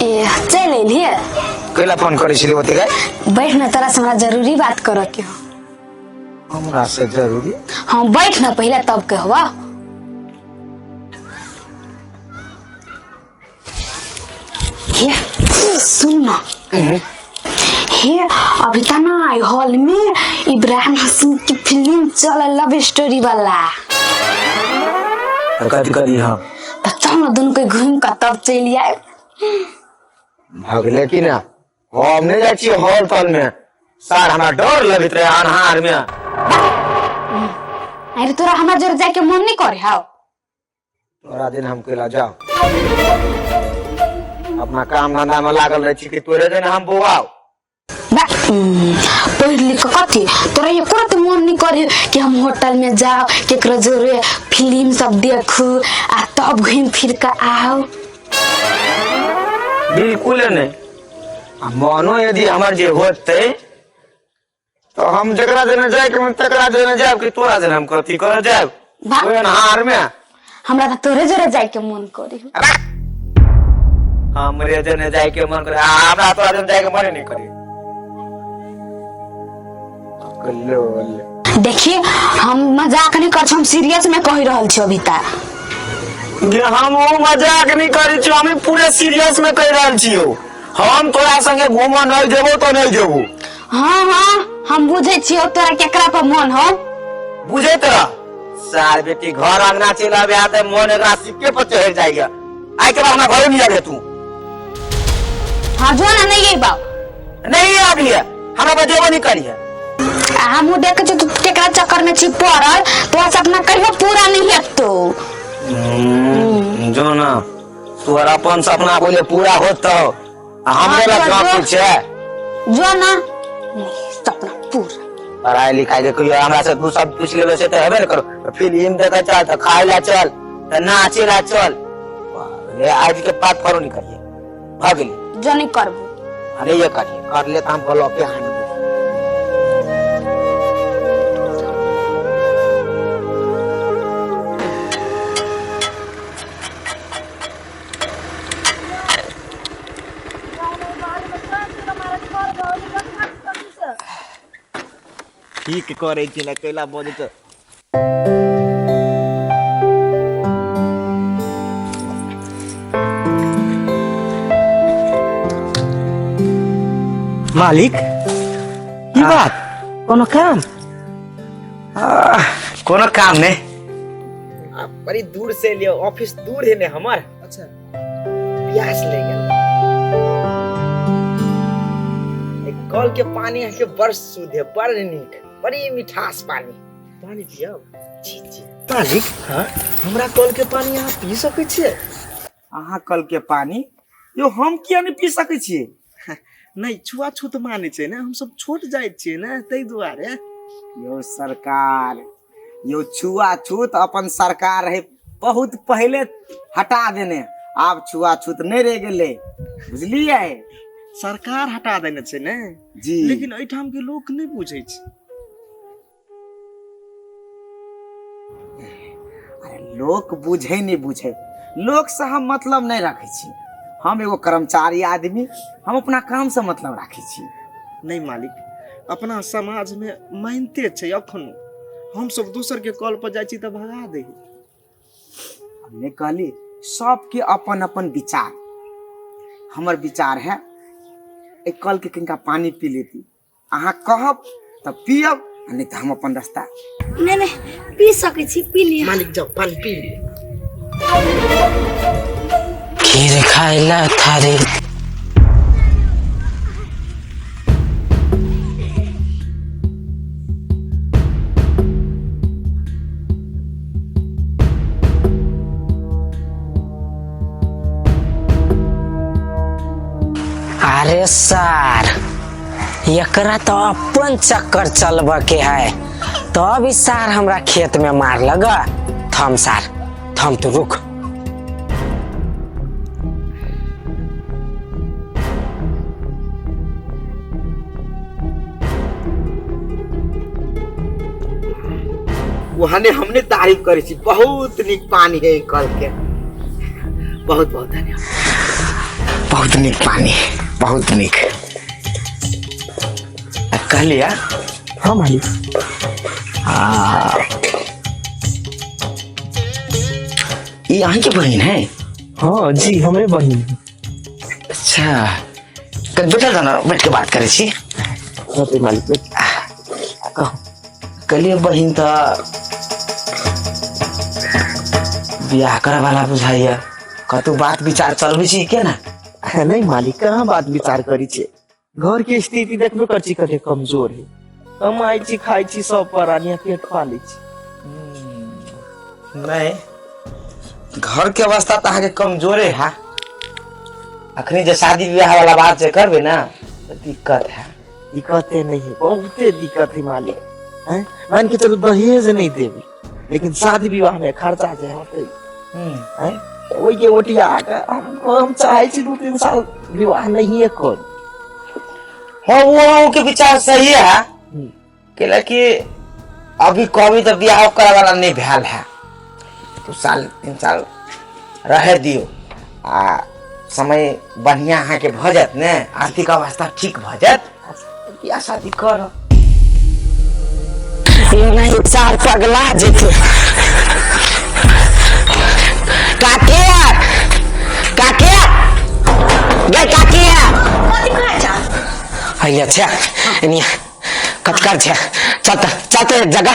ए चल एलिए। कैला फोन करै छली ओते गए? बैठ ना, तोरा से हमरा जरूरी बात करे के हो। हमरा से जरूरी? हाँ, बैठ ना पहले तब कहवा। हे सुन ना, हे अभी त ना आई हॉल में इब्राहिम हसन की फिल्म चल, लव स्टोरी वाला। तो कथी करी हम? त चल ना, दुनू के घूम के तब चलि आए। भगले की ना, हम नहीं जाइ छियै हॉल तॉल में सार, हमरा डर लगैत रहे अन्हार में। अरे तोरा हमरा जोर जाए के मन नहीं करे हाउ? तोरा दिन हम केला जाओ, अपना काम धंधा में लागल रहे छी कि तोरे दिन हम बौआओ। बा, पढ़ लिख के कथी तोरा एको रत्ती मन नहीं करे कि हम होटल में जाओ, केकरो जोरे फिल्म सब देखू आ तब घूम फिर के आओ? बिल्कुल नहीं। आ मनो यदि हमर जे होतै तो हम जकरा देने जाए के मन तकरा देने जाएब कि तोरा देने हम कथी कर जाएब? वाह। ओहि अन्हार में। हमरा तो तोरे जोरे जाए के मन करे। हमरे देने जाए के मन करे आ हमरा तोरा देने जाए के मन नहीं करे। कल्लो। देखिए, हम मजाक नहीं कर, हम सीरियस में कह रहल छी अभी तक। जे हम ओ मजाक नहीं करै छी, हम पूरे सीरियस में कह रहल छियौ, हम तोरा संगे घूमऽ नहीं जेबो तो नहीं जेबो। हाँ हाँ, हम बुझे छियौ तोरा केकरा पर मन हो। बुझैत रह सार बेटी, घर अंगना चलि आबे आ तऽ मन एकरा सिक्के पर चढ़ि जाइया। आइ के बाद हमरा घरे नहीं आबे तू। हाँ, जो ना, नहीं अइबौ। नहीं आबिहे, हमरा बजेबो नहीं करिहे। आ हमहूँ देखे छी तू केकरा चक्कर में छी पड़ल, तोरा सपना कहियो पूरा नहीं हेतौ। जो ना, तोहर अपन सपना बोले पूरा होतौ आ हमरे लग हाँ, कहाँ जो। पूछे। जो ना, सपना पूरा। पढ़ाई लिखाई के कहियो हमरा से तू सब पूछ लेबे से तऽ हेबे ने करो। फिल्म देखे चल तऽ खाय ला चल तऽ नाचे ला चल, ले आज के बात करो नहीं करिए, भऽ गेली। जो नहीं करबो। अरे ये करिए, कर ले तऽ हम ब्लॉके हानि। ठीक करै छी ने, कैला बजै छ? मालिक, की बात? कोनो काम? कोनो काम नहीं। आ, बड़ी दूर से लियो, ऑफिस दूर है ने हमर। अच्छा। प्यास ले गेल। एक कल के पानी है के बड़ शुद्ध है, बड़ नीक, बड़ी मिठास पानी। पानी पियब? जी जी। मालिक। हाँ? हमरा कल के पानी अहाँ पी सकै छियै? अहाँ कल के पानी यो हम किया नहीं पी सकै छियै? नहि, छुआछूत मानै छै ने, हमसब छोट जाइत छियै ने, ताहि दुआरे। यो सरकार यो छुआछूत अपन सरकार है बहुत पहले हटा देने, आब छुआछूत नहीं रह गेलै, बुझलियै? सरकार हटा देने छै ने? जी। लेकिन एहिठाम के लोक नहि बुझै छै। अरे लोक बुझै नहि बुझै, लोक से हम मतलब नहि रखै छी। हम एगो कर्मचारी आदमी, हम अपना काम से मतलब राखै छी। नहि मालिक, अपना समाजमे मानिते छै अखनो, हमसब दोसर के कल पर जाइ छी तऽ भगा दै। हमने कहली सबके अपन अपन विचार। हमर विचार है एक कल के किनका पानी पी लेती, अहाँ कहब तऽ पियब आ नहि तऽ हम अपन रास्ता। नहि नहि, पी सकै छी, पी लिअ। मालिक, जाउ पानी पी लिअ। खीर खाइला थारी। अरे सार, एकरा तो अपन चक्कर चलबे के है, तब ई सार हमरा खेत में मार लगा। थम सार, थम, तू रुक। वहाने हमने तारीफ करी छी, बहुत नीक पानी है ई कल के। बहुत बहुत धन्यवाद। बहुत नीक पानी, बहुत नीक। आ कहलिया। हाँ मालिक। आ ई अहीं के बहिन है? हाँ जी, हमरे बहिन है। अच्छा, कल बैठल जाना, बैठ के बात करे छी। हाँ जी मालिक, बैठ। कहलिए बहिन त बियाह करे वाला बुझाइया, कतौ बात विचार चलबै छी के ना? नहीं मालिक, कहाँ बात विचार करी छे, घर के स्थिति देखबे कर छी कते कमजोर है, कमाई छी खाई छी सब परानिया पेट पालै छी। नहीं, घर के अवस्था तो अहाँके कमजोरे है। अखनी जे शादी विवाह वाला बात जे करबै ना तो दिक्कत है। दिक्कते नहीं है, बहुते दिक्कत है मालिक। हैं, मान के चलू दहेज नहीं देबै, लेकिन शादी विवाह में खर्चा जे होतै, हैं, ओहि के ओटिया के हम चाहे छी 2-3 साल विवाह नहीं कर। हाँ, वो के विचार सही है, कि अभी कभी तो बियाह करे वाला नहीं भेल है, 2 साल 3 साल रहे दियो, आ समय बढ़िया अहाँ के भऽ जायत ने, आर्थिक अवस्था ठीक भऽ जायत, बियाह शादी कर। नहीं चार पगला जेते। काके काके गे काके कथी कहै छ? हैया छे एनी कतकर छे, चलते चलते जगह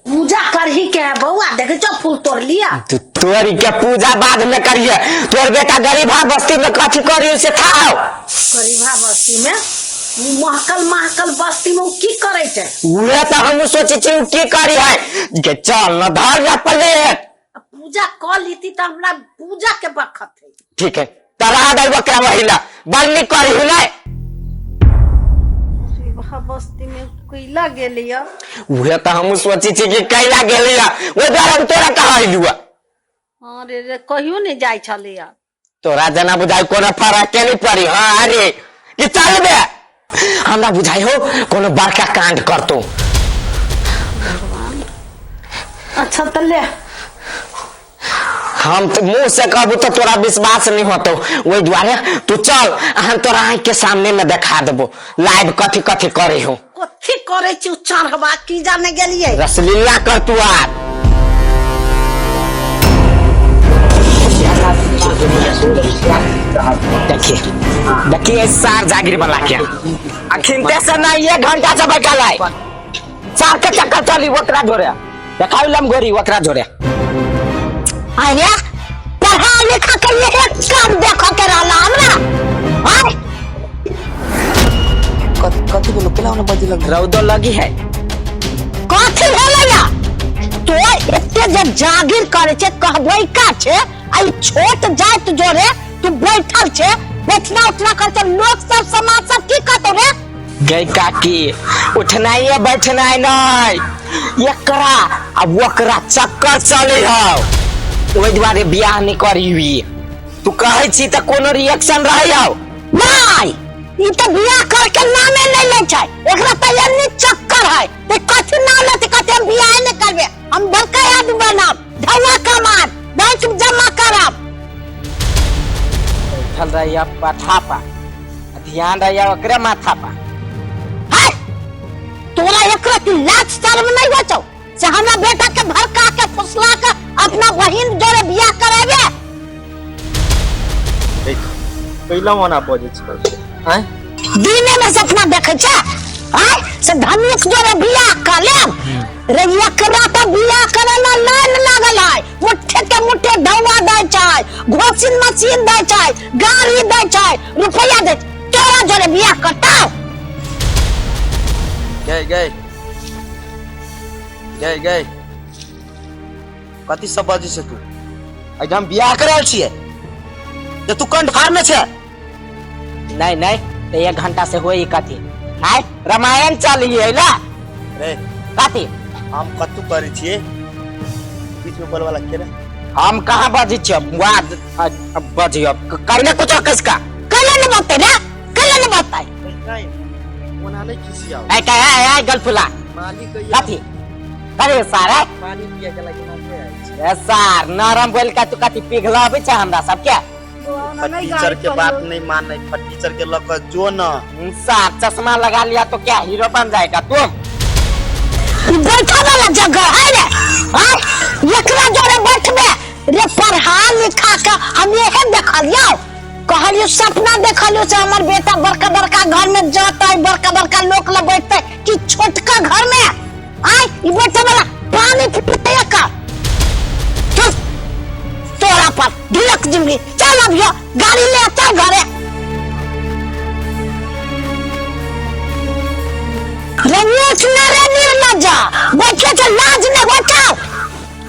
पूजा करही के है बौआ, देखे छौ फूल तोड़ लिया। तू तोरी के पूजा बाद में करिए, तोर बेटा गरीबा बस्ती में कथी करियो से खाओ। गरीबा बस्ती में महकल महकल बस्ती में की करे छै? उहे तो हम सोचे छी उ की करी है, के चल न धर ना प्लेट। पूजा क लीती त हमरा पूजा के बखत है। ठीक है, तरा दे बकरा महिला बड़ निक करी नै। गरीबा बस्ती में कैला गेलिया? उहे तो हम सोचे छी कि कैला गेलिया, ओइ दुआरे हम तोरा कहलियो। हाँ रे रे, कहियो नहीं जाय छलिया। तोरा जना बुझाई कोनो फरक के नहीं पड़ी। हाँ अरे कि चल बे, हमरा बुझाई हो कोनो बड़का कांड करतो। अच्छा तो ले, हम तो मुंह से कहबू तो तोरा विश्वास नहीं होतो, ओहि दुआरे तू चल, हम तोरा आँख के सामने में देखा देबो लाइव कथी कथी करे हो। कथी करे छी चढ़वा की जाने गेलिए? रसलीला कर तू आर। देखिए देखिए सार जागिर वाला के अखिनते से ना 1 घंटा से बैठल है, सार के चक्कर चली ओकरा जोरे देखाउ लम गोरी ओकरा जोरे। अरे पढ़ा लिखा के ये काम देखो के रहला हमरा। आय कथी बोलो केला ना बजे लग रौदो लगी है। कथी भेलैया? तो एते जे जागिर करे छे कहबै का छे, आई छोट जात जोरे तू बैठल छे, बैठना उठना कर छे, लोग सब समाज सब की कहतो रे? गई काकी उठना ही बैठना है नहीं, एकरा आ ओकरा चक्कर चले हौ, ओहि दुआरे बियाह नहीं करी हुई। तू कहै छी त कोनो रिएक्शन रहै हौ? नहीं, ई त बियाह करके नामे नहीं लै छै, एकरा त एन्नी चक्कर है, ते कथी नाम लेते, कथी हम बियाह नहीं करबे, हम बड़का आदमी बनाब, धौआ कमाब, बैंक में जमा करब। बैठल रहिया पठा पा, ध्यान रहिया ओकरे माथा पा। है तोरा एकरा की लाज शर्म नहीं होइ छौ से हमरा बेटा के भड़का के फुसला के अपना बहिन जोरे बियाह करेबे? देख कैला मना बजे छै। आय दिने में सपना देखे छे, आय से धनुष जोरे बियाह कर लेब रे, एकरा तो बियाह करे ला लाइन लागल है, मुट्ठे के मुट्ठे धौआ दै छै, घोसिन मशीन दै छै, गाड़ी दै छै, रुपया दै छै, तोरा जोरे बियाह करतौ? गए गए गए गए कथी सब बजै छै तू? एहिठाम बियाह करायल छियै जे तू कंठ फाड़ने छै? नहीं नहीं, तो 1 घंटा से होई कथी? आय रामायण चली है ना रे कथी? हम कत्तू करै छियै बीच में बोल वाला के रे? हम कहाँ बजै छियै? बजियो करने कुछ कसका कले न बतै रे, कले न बतै। नहीं ओना नहीं खिसियाओ। ऐ का ऐ ऐ गलफुला मालिक कथी अरे सारा पानी पिए के लागि मात्र आयल छै। ए सार नरम बोल का तू कथी पिघलाबै छै हमरा सबके? टीचर के बात नहीं माने, टीचर के लऽ कऽ जो न। साहब चश्मा लगा लिया तो क्या हीरो बन जाएगा तुम? ई बैठे वाला जगह है रे? आय एकरा जोरे बैठबे रे? पढ़ा लिखा के हम यहे देखलियो, कहलियो सपना देखलियो से हमर बेटा बड़का बड़का घर में जतै, बड़का बड़का लोक लग बैठते कि छोटका घर में। आय ई बैठे वाला पानी पीते का चल तोरा पर ढिलक जिंदगी। चल अब यो गाड़ी ले चल घरे। रे उठ ना रे निर्लज्जा, बैठे छे लाज नहीं हो। चल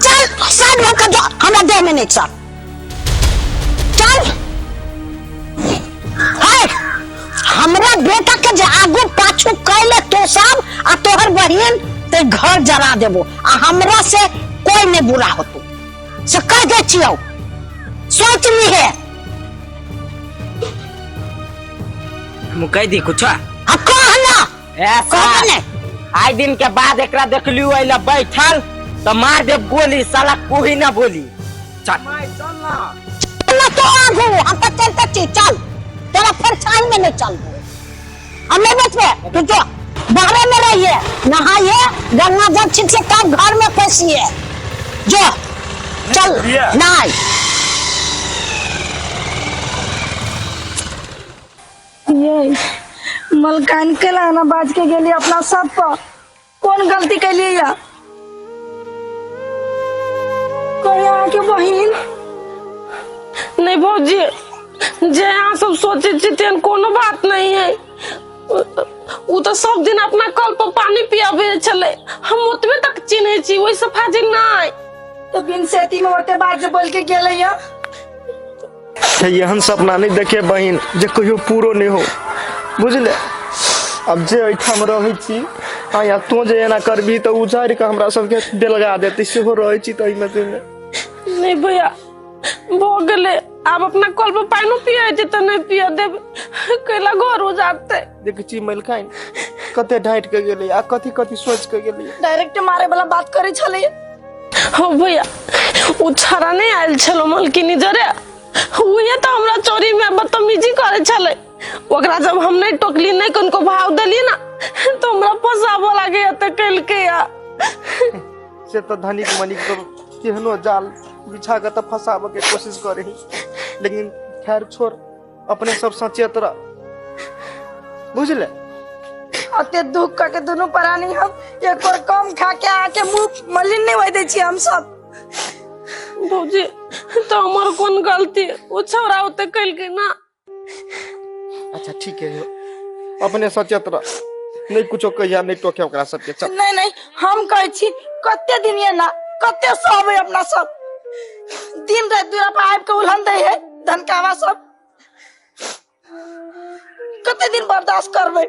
चल साइड होकर जो हमरा देह में नहीं। चल चल। हाय हमरा बेटा के जे आगू पाछू कैले तो सब आ तोहर बहिन ते घर जरा देबो, आ हमरा से कोई नहीं बुरा होतो से कह दे छियौ, सोच ली है। हम कह दी कुछ? आ कह ना। ऐसा कह ने। आइ दिन के बाद एकरा देखलियो अइला बैठल तो मार देब गोली, साला कोही ना बोली। चल चल तो आगू, हम तो चलते छी। चल तोरा परछाई में नहीं चलबो, हम नहीं बैठबे। तू जो बाहरे में रहिए, नहाइए, गंगा जल छिट से तब घर में पैसिए। जो चल नहाय। ये मलकान के लाना बाज के गेली अपना सब पर कोन गलती कैलिए या कोई अहाँके बहिन? नहीं भौजी, जे अहाँ सब सोचे छी तेहन कोनो बात नहीं है। उ तो सब दिन अपना कल पर पानी पियाबे छलै, हम ओतबे तक चिन्है छी, ओहिसँ फाजिल नहीं। तो बिन सेती में ओते बात जे बोल के गेलै या। एहन सपना नहीं देखे बहिन जे कहियो पूरो नहीं हो, बुझले? अब जे एहिठाम रहै छी आ या तों जे एना करबी तऽ उजाड़ि कऽ हमरा सबके बेलगा देतै, सेहो रहै छी तऽ एहिमे ताहिमे। नहीं भैया, भऽ गेलै, आब अपना कल पर पानिओ पियै छै तऽ नहि पिय देब, कैला घर उजाड़तै। देखै छी मलकाइन कते ढाँटि कऽ गेलै आ कथी कथी सोचि कऽ गेलै। डायरेक्ट मारे वाला बात करै छलै। हो भैया, उ छाड़ा नहीं आयल छलो मलकिनी जरे, उहे तो हमरा चोरी में बदतमीजी करे छले। ओकरा जब हम नहीं टोकली, नहीं कनको भाव देली ना, तो हमरा फंसाबो लागे त कलके या। से तऽ धनिक मनिक सब केहनो जाल बिछा कऽ तऽ फंसाबऽ के कोशिश करे, लेकिन खैर छोड़, अपने सब सचेत रह, बुझले? अते दुख कऽ के दुनू प्राणी हम एक और कम खा के आके मुंह मलिन नहीं होय दै छी हम सब। भौजी, तो हमर कोन गलती? उ छौड़ा ओते कलके ना। अच्छा ठीक है, अपने सचेत रह, नहीं कुछो कहिया, नहीं टोके ओकरा सबके। चल। नहीं नहीं, हम कहै छी कते दिन ये ना कते सहबै अपना सब, दिन राति दुरा पर आबि के उलहन दै है धनकावा सब, कते दिन बर्दाश्त करबै?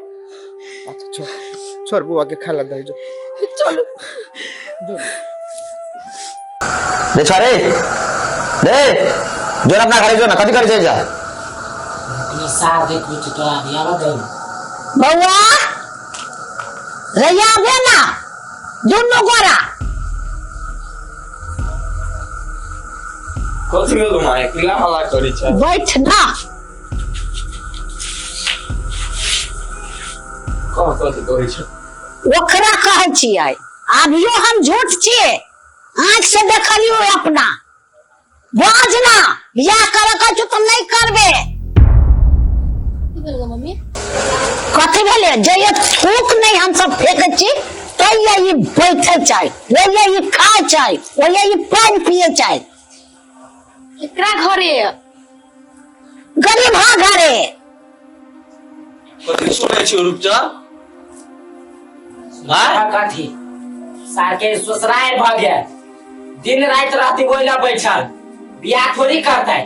अच्छा छोड़ छोड़, बुआ के खाला दे जो। चलू। दे छोरे दे, जो अपना घरे जो ना, कथी करे जा। सार देख कुछ तोरा बियाह दे। बौआ रैया आबे ना दुनू गोरा। कथी भेलो माय, किला हल्ला करै छै? बैठ ना। कह कथी कहै छै? ओकरा कहै छियै, अभियो हम झूठ छियै? आँख से देखलियो अपना। बाज ना, बियाह करे कहै छौ तऽ नहि करबे। मम्मी कथी भेलै? जे ये थूक नहि हम सब फेकै छी तैये ई बैठे छै, ओहिये ई खाय छै, ओहिये ई पानि पिए छै। केकरा घरे? गरीबा घरे। कथी सुनै छी रूपचंद? हाँ कथी सार के ससुराल भऽ गेल, दिन राति रहती ओहि बैठल, बियाह थोड़ी करतै।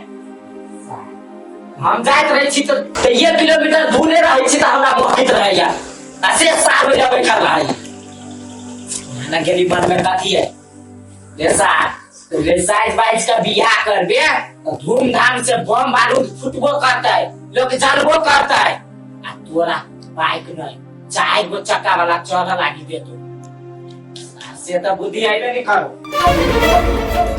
हम जाइत रहै छी तऽ एक किलोमीटर दूरे रहै छी तऽ हमरा मोहित रहैया आ से सार ओहि बैठल रहैया। ना गेली मन में कथी है रे सार? रे साइज बाइज के बियाह करबे तऽ धूमधाम से बम बारूद फुटबो करतै, लोक जानबो करतै, आ तोरा बाइक नहीं चार गो चक्का वाला चढ़ लागी देतो। से तऽ बुद्धि आइबे नहीं करो।